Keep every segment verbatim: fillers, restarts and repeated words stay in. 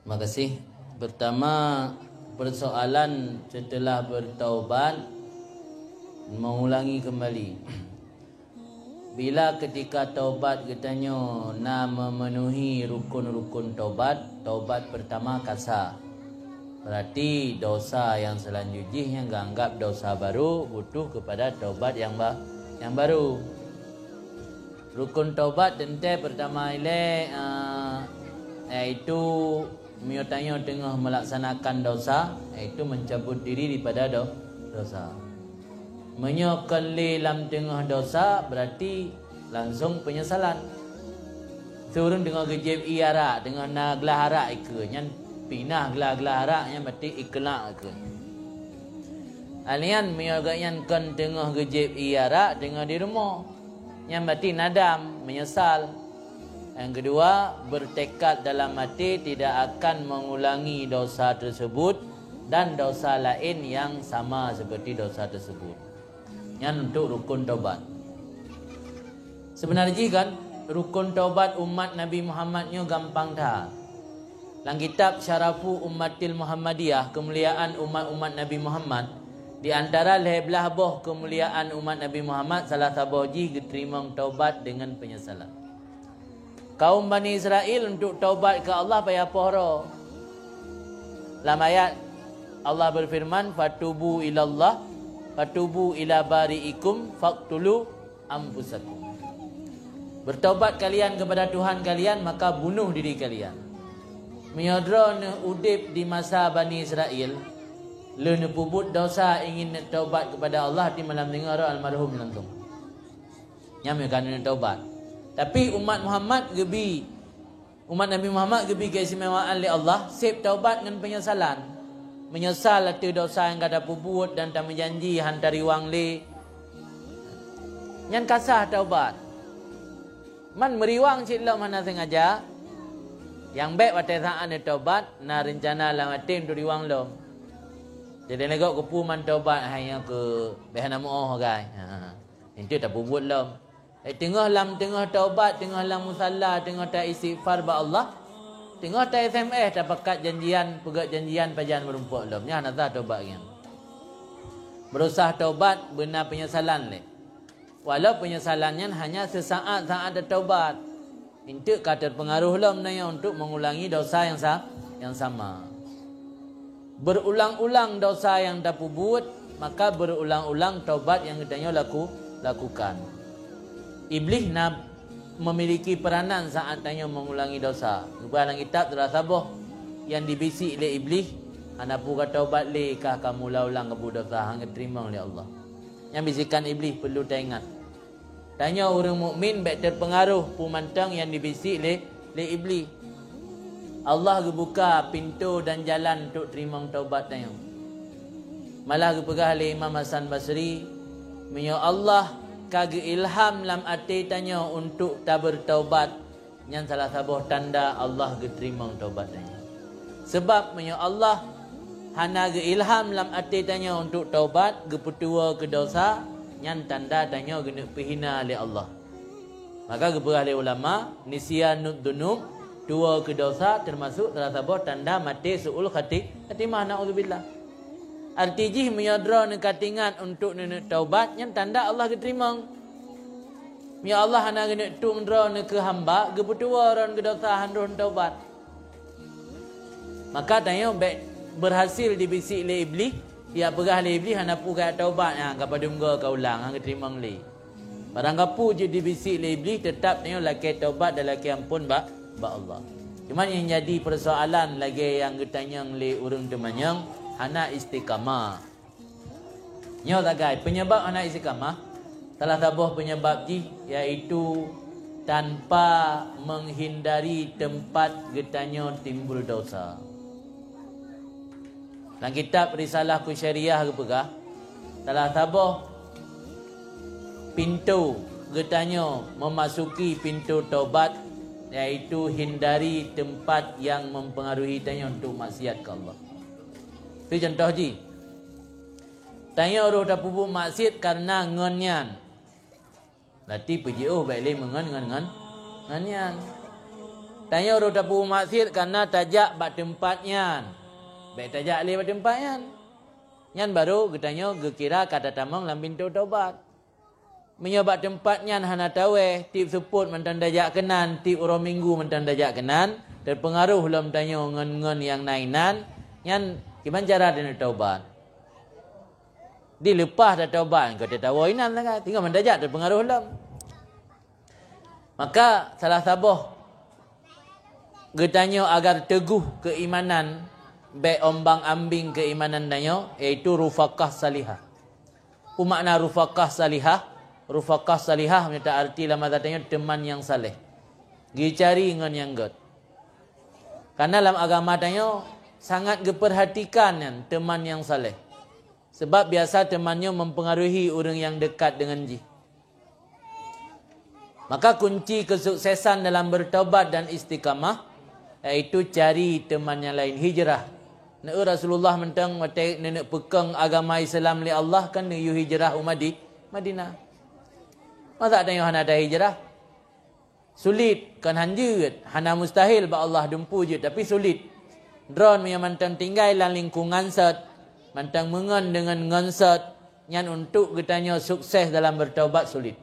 Terima kasih. Pertama, persoalan setelah bertaubat, mengulangi kembali. Bila ketika taubat geutanyoe na memenuhi rukun-rukun taubat, taubat pertama ka sah. Berarti dosa yang selanjut jih nyang geuanggap dosa baru, butuh kepada taubat yang ba-, yang baru. Rukun taubat teuntée pertama ilée, eh, yaitu meunyoe tanyoe teungoh melaksanakan dosa, yaitu mencabut diri daripada do-, dosa. Meunyoe kon lé lam teungoh dosa, berarti langsung penyesalan. Siureuëng teungoh geujieb ié arak, teungoh na glah arak ikeue, nyan pinah glah-glah arak, nyan berarti ikhlak ikeue. Alian meunyoe gobnyan kon teungoh geujieb ié arak, teungoh di rumoh, nyan berarti nadam, menyesal. Yang kedua, bertekad dalam hati tidak akan mengulangi dosa tersebut dan dosa lain yang sama seperti dosa tersebut. Nyan untuk rukun taubat. Sebenar jih kan, rukun taubat umat Nabi Muhammad nyoe gampang that. Lam kitab Syarafu Ummatil Muhammadiyah, kemuliaan umat-umat Nabi Muhammad, di antara lhée blaih boh kemuliaan umat Nabi Muhammad, salah saboh jih geuteurimong taubat deungon penyesalan. Kaum Bani Israel untuk taubat keu Allah payah poh droe. Lam ayat Allah berfirman, "Fatubu ilallah, fatubu ila bari'ikum faqtulu anfusakum." Bertobat kalian kepada Tuhan kalian, maka bunuh diri kalian. Meunyoe droeneuh udeb di masa Bani Israel, lheueh neupeubuet dosa ingin neutaubat kepada Allah, di malam deungoe roh almarhum langsung. Nyan meuka neutaubat. Tapi umat Muhammad geubi, umat Nabi Muhammad geubi keistimewaan lé Allah, seb taubat ngon penyesalan. Menyesal ateueh dosa nyang ka tapeubuet dan tameujanji han tariwang lé. Nyan ka sah taubat. Man meuriwang cit lom hana sengaja. Nyang bék watée saát neutaubat, na reuncana lam até untuk riwang lom. Jadi lé gob keupeue man taubat hai nyoe keu bék hana meuoh gai. Ha. Intu tapeubuet lom. Eh, teungoh lam, teungoh taubat, teungoh lam musalla, teungoh ta-istighfar bak Allah, teungoh ta-S M S, tapakat janjian, peugét janjian pajan meurumpok lom. Nyan hana sah taubat nyan. Beurusah taubat beuna penyesalan lé. Walau penyesalan nyan hanya sesaat-saat tataubat, enteuk ka teupeungaroh lom nyan untuk mengulangi dosa nyang sa-, nyang sama. Berulang-ulang dosa nyang tapeubuet, maka berulang-ulang taubat nyang geutanyoe laku-, lakukan. Iblih na memiliki peranan saat tanyoe mengulangi dosa. Geupeugah lam kitab, salah saboh nyang dibisik lé Iblih, "Hana peue ka taubat lé, kah ka meuulang-ulang kabuet dosa, han geuteurimong lé Allah." Nyan bisikan Iblih perlu taingat. Tanyoe ureuëng mukmin bék teupeungaroh peue mantong nyang dibisik lé, lé Iblih. Allah geubuka pintoe dan jalan untuk teurimong taubat tanyoe. Malah geupeugah lé Imam Hasan Basri, "Meunyoe Allah ka geuilham lam até tanyoe untuk tabeurtaubat, nyan salah saboh tanda Allah geuteurimong taubat tanyoe. Sabab meunyoe Allah hana geuilham lam até tanyoe untuk taubat, geupeutuwoe keu dosa, nyan tanda tanyoe geuneuk peuhina lé Allah." Maka geupeugah lé ulama, nisyanud dunub, tuwoe keu dosa, teumasok salah saboh tanda maté su'ul khati-, khatimah, naudzubillah. Arti jih, meunyoe droeneuh ka teuingat untuk neuneuk taubat, nyan tanda Allah geuteurimong. Meunyoe Allah hana geuneuk tueng droeneuh keu hamba, geupeutuwoe droeneuh keu dosa, han droeneuh taubat. Maka tanyoe bék beurhasil dibisik lé Iblih, ya peugah lé Iblih, "Hana peue ka taubat, nyan ka padum goe ka ulang, han geuteurimong lé." Barang gapeue jeuet dibisik lé Iblih, teutab tanyoe lakée taubat dan lakée amphon bak, bak Allah. Cuma nyang jadi peusoalan lagée nyang geutanyong lé ureuëng teumanyong, hana istiqamah. Nyoe sagai, peunyeubab hana istiqamah, salah saboh peunyeubab jih yaitu tanpa menghindari teumpat geutanyoe timbul dosa. Lam kitab Risalah Kusyariyah geupeugah, salah saboh pintoe geutanyoe memasuki pintoe taubat, yaitu hindari teumpat nyang mempengaruhi tanyoe untuk maksiat keu Allah. Itu contoh jih. Tanyoe roh tapeubuet maksiat kareuna ngon nyan. Berarti peujiôh bék lé meungon ngon, ngon, ngon nyan. Tanyoe rôh tapeubuet maksiat kareuna tajak bak teumpat nyan. Bèk tajak lé bak teumpat nyan. Nyan barô geutanyoe geukira ka tatamong lam pintoe taubat. Meunyoe bak teumpat nyan hana tawée, tieb seupôt mantong tajak keunan, tieb uroe minggu mantong tajak keunan, teupeungaroh lom tanyoe ngon, ngon nyang na inan, nyan kiban cara tanyoe taubat. Dileupah tataubat, engkau tatawoe inan lagèe, tinggai mantong tajak teupeungaroh lom. Maka salah saboh geutanyoe agar teuguh keuimanan, bèk ombang-ambing keuimanan tanyoe, yaitu rufaqah salihah. Peue makna rufaqah salihah? Rufaqah salihah meunyoe ta-arti lam bahasa tanyoe teuman nyang saleh. Geucari ngon nyang gèt. Karena lam agama tanyoe sangat geupeurhatikan nyan teuman nyang saleh. Sebab biasa teuman nyoe mempengaruhi ureuëng nyang dekat deungon jih. Maka kunci kesuksesan dalam bertobat dan istiqamah, yaitu cari teuman nyang laén, hijrah. Neu Rasulullah mantong watèe neuneuk peukong agama Islam lé Allah kan neuyue hijrah u Madi-, Madinah. Masa tanyoe hana tahijrah? Sulit, kon han jeuet, hana mustahil bak Allah dumpeue jeuet, tapi sulit. Droeneuh meunyoe mantong tinggai lam lingkungan sat, mantong meungon deungon ngon sat, nyan untuk geutanyoe sukses dalam bertobat sulit.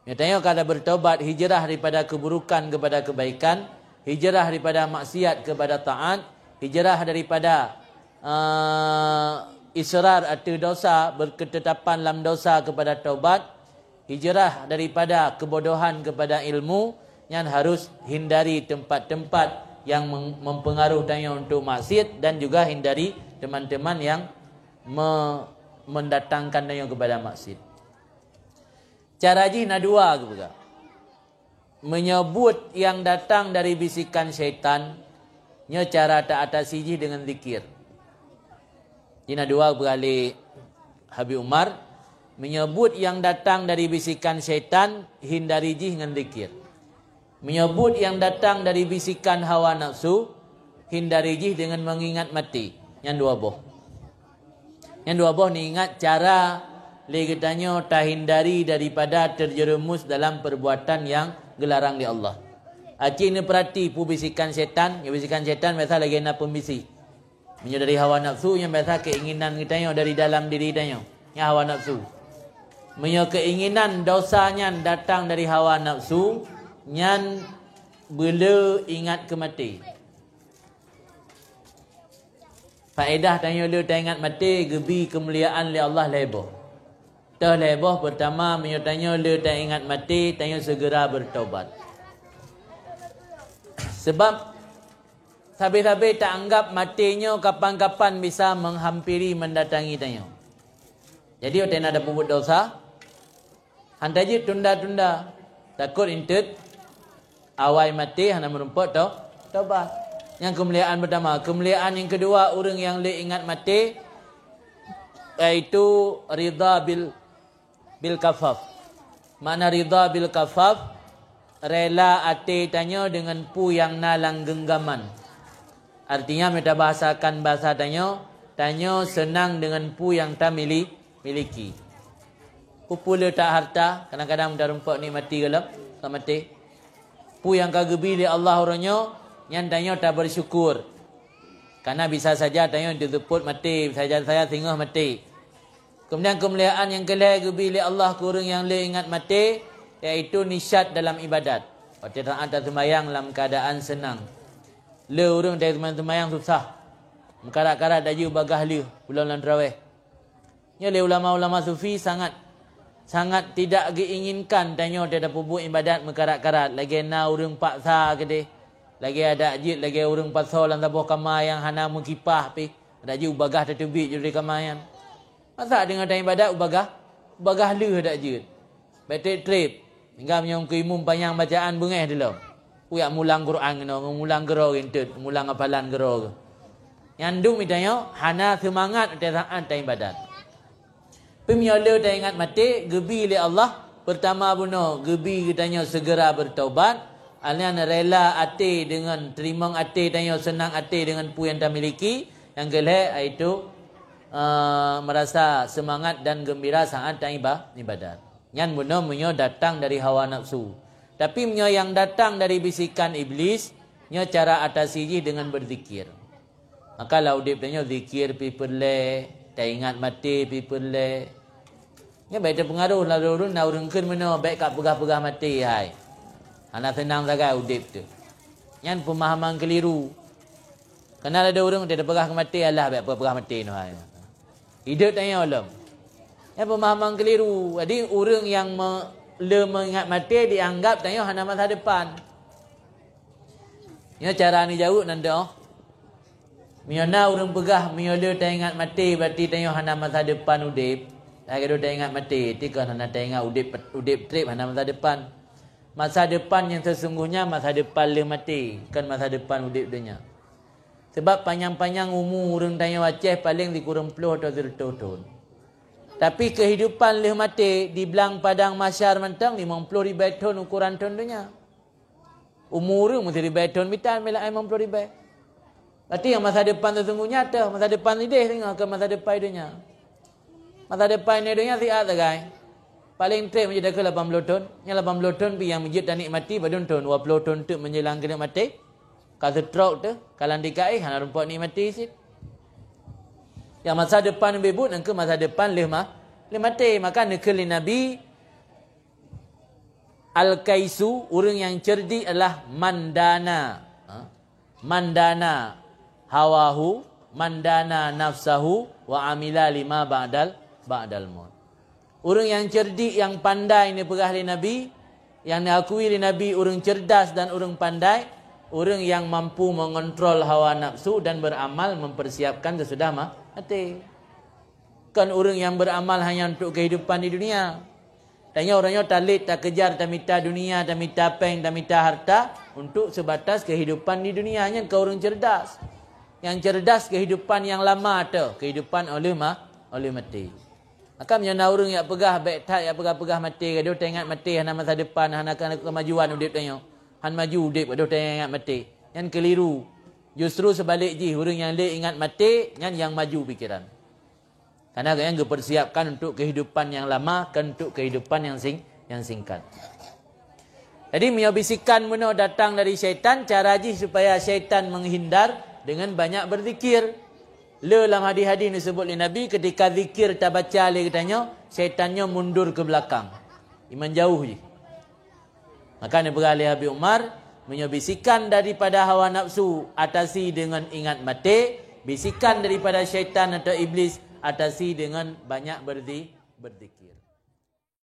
Nyoe tanyoe ka bertobat, hijrah daripada keburukan kepada kebaikan, hijrah daripada maksiat kepada taat, hijrah daripada, eh, israr ateueh dosa, berketetapan lam dosa kepada taubat, hijrah daripada kebodohan kepada ilmu, nyan harus hindari tempat-tempat yang mem-, mempengaruh tanyoe untuk maksiat dan juga hindari teman-teman yang me-, mendatangkan tanyoe kepada maksiat. Cara jih na dua geupeugah. Meunyoe buet nyang datang dari bisikan syaitan, nyoe cara ta-atasi jih deungon zikir. Jih na dua geupeugah lé Habib Umar, meunyoe buet nyang datang dari bisikan syaitan, hindari jih ngon zikir. Meunyoe buet nyang datang dari bisikan hawa nafsu, hindari jih deungon mengingat maté. Nyan dua boh. Nyan dua boh neuingat cara lé geutanyoe tahindari daripada terjerumus dalam perbuatan nyang geularang lé Allah. Aci neupeurati peue bisikan syaitan, nyoe bisikan syaitan biasa lagèe na peumbisi. Meunyoe dari hawa nafsu, nyan biasa keinginan geutanyoe dari dalam diri tanyoe. Nyan hawa nafsu. Meunyoe keinginan dosa nyan datang dari hawa nafsu, nyan beuleu ingat keu maté. Faedah tanyoe le taingat maté geubi keumuliaan lé Allah lhèe boh. Toh lhèe boh, peurtama, meunyoe tanyoe le taingat maté, tanyoe seugera bertobat. Sebab sabe-sabe taanggap maté nyoe kapan-kapan bisa menghampiri mendatangi tanyoe. Jadi watèe na tapeubuet dosa, han tajeuet tunda-tunda, takot intet awai maté hana meurumpok to-, tobat. Nyang keumuliaan peurtama. Keumuliaan nyang keudua, ureuëng nyang le ingat maté, yaitu ridha bil, bil kafaf. Makna ridha bil kafaf, rela até tanyoe deungon peue nyang na lam geunggaman. Artinya, meunyoe tabahasakan bahasa tanyoe, tanyoe seunang deungon peue nyang tamili-, miliki. Peue-peue le that harta, kadang-kadang tarumpok nikmati gohlom ka maté. Peue nyang ka geubi lé Allah uroe nyoe, nyan tanyoe tabeusyukur. Karena bisa saja tanyoe teuseupôt maté, bisa saja singoh maté. Keumudian keumuliaan nyang keulhèe geubi lé Allah keu ureuëng nyang le ingat maté, yaitu nisyat dalam ibadat. Watèe taát taseumayang lam keuadaan seunang. Le ureuëng watèe seumayang susah. Meukarat-karat tajak u bagaih lheueh, ulôn lam teurawéh. Nyoe lé ulama-ulama sufi sangat, sangat tidak geuinginkan tanyoe watèe tapeubuet ibadat meukarat-karat, lagèe na ureuëng paksa keudéh, lagèe adak jeuet, lagèe ureuëng pasoe lam saboh kama nyang hana meukipah pih, adak jeuet u bagaih tateubiet jih di kama nyan. Masa deungon taat ibadat u bagaih, u bagaih lheueh adak jeuet. Bèk trép-trép. Hingga meunyoe keu imum panyang bacaan beungéh dilom. Kujak mulang Quran keunoe, mulang keudroe geuh enteuk, mulang hafalan keudroe geuh. Nyan dum geutanyoe hana seumangat watèe taat ibadat. Tapi meunyoe le taingat maté, geubi lé Allah, peurtama bunoe geubi geutanyoe seugera beurtobat, nyan rela até deungon teurimong até tanyoe, seunang até deungon peue nyang tamiliki, nyang keulhèe yaitu, eh, meurasa seumangat dan geumbira saat taiba-, ibadat. Nyan bunoe meunyoe datang dari hawa nafsu. Tapi meunyoe nyang datang dari bisikan Iblis, nyoe cara atasi jih deungon beuzikir. Maka lam udeb tanyoe zikir pih peureulée, taingat maté pih peureulée. Nyan bék teupeungaroh lagée ureuëng na ureuëng kheun meunoe bék ka peugah-peugah maté hai. Hana seunang sagai udeb teuh. Nyan peumahaman keuliru. Kana lagée ureuëng teupeugah keu maté, alah bék peugah maté noh hai. Hidup tanyoe lom. Nyan peumahaman keuliru. Jadi ureuëng nyang me, le meuingat maté dianggap tanyoe hana masa depan. Nyoe cara neujaweueb nan doh. Meunyoe na ureuëng peugah meunyoe le taingat maté berarti tanyoe hana masa depan udeb. Lagée droe taingat maté, ti kon hana taingat udeb, udeb treb hana masa depan. Masa depan nyang sesungguhnya masa depan lheueh maté, kon masa depan udeb donya. Sebab panyang-panyang umu ureuëng tanyoe Aceh paleng sikureueng ploh atau sireutôh thon. Tapi keuhidupan lheueh maté di blang padang mahsyar mantong limong ploh ribée thon ukoran thon donya. Umu ureuëng meusiribée thon mita meulah limong ploh ribée. Berarti nyang masa depan sesungguhnya teuh, masa depan ideh singoh keu masa depan donya. Masa depan donya siat sagai. Paleng treb meujeuet dakeu lapan ploh thon. Nyang lapan ploh thon pih nyang meujeuet tanikmati padum thon, dua ploh thon teuk menjelang keuneuk maté. Ka stroke teuh, ka lam tika éh, hana rumpok nikmati cit. Nyang masa depan beubuet nangkeu masa depan lheueh ma, lheueh maté. Maka neukheun lé Nabi, "Al-kaisu, ureuëng nyang cerdik adalah mandana." Ha? "Mandana hawahu, mandana nafsahu, wa amila lima ba'dal, ba'dal maut." Ureuëng nyang cerdik, nyang pandai neupeugah lé Nabi, nyang neuakui lé Nabi ureuëng cerdas dan ureuëng pandai, ureuëng nyang mampu mengontrol hawa nafsu dan beramal mempersiapkan sesudah ma, maté. Kon ureuëng nyang beramal hanya untuk kehidupan di dunia. Tanyoe uroe nyoe talét, takejar, tamita dunia, tamita péng, tamita harta untuk sebatas kehidupan di dunia. Nyan kon ureuëng cerdas. Nyang cerdas kehidupan nyang lama teuh, kehidupan óh lheueh ma, óh lheueh maté. Maka meunyoe na ureuëng jak peugah bék that jak peugah-peugah maté, gadoh taingat maté hana masa depan, hana keumajuan udeb tanyoe. Han maju udeb gadoh taingat maté. Nyan keuliru. Justru seubalik jih, ureuëng nyang le ingat maté, nyan nyang maju pikeran. Karena gobnyan geupersiapkan untuk kehidupan yang lama, kon untuk kehidupan yang sing, yang singkat. Jadi, meunyoe bisikan meunoe datang dari syaitan, cara jih supaya syaitan menghindar dengan banyak berzikir. Le lam hadis-hadis neuseubut lé Nabi, ketika zikir tabaca lé geutanyoe, syaitan nyoe mundur ke belakang. Iman jauh jih. Maka neupeugah lé Habib Umar, meunyoe bisikan daripada hawa nafsu atasi deungon ingat maté, bisikan daripada syaitan atau iblis atasi deungon banyak berzi-, berzikir.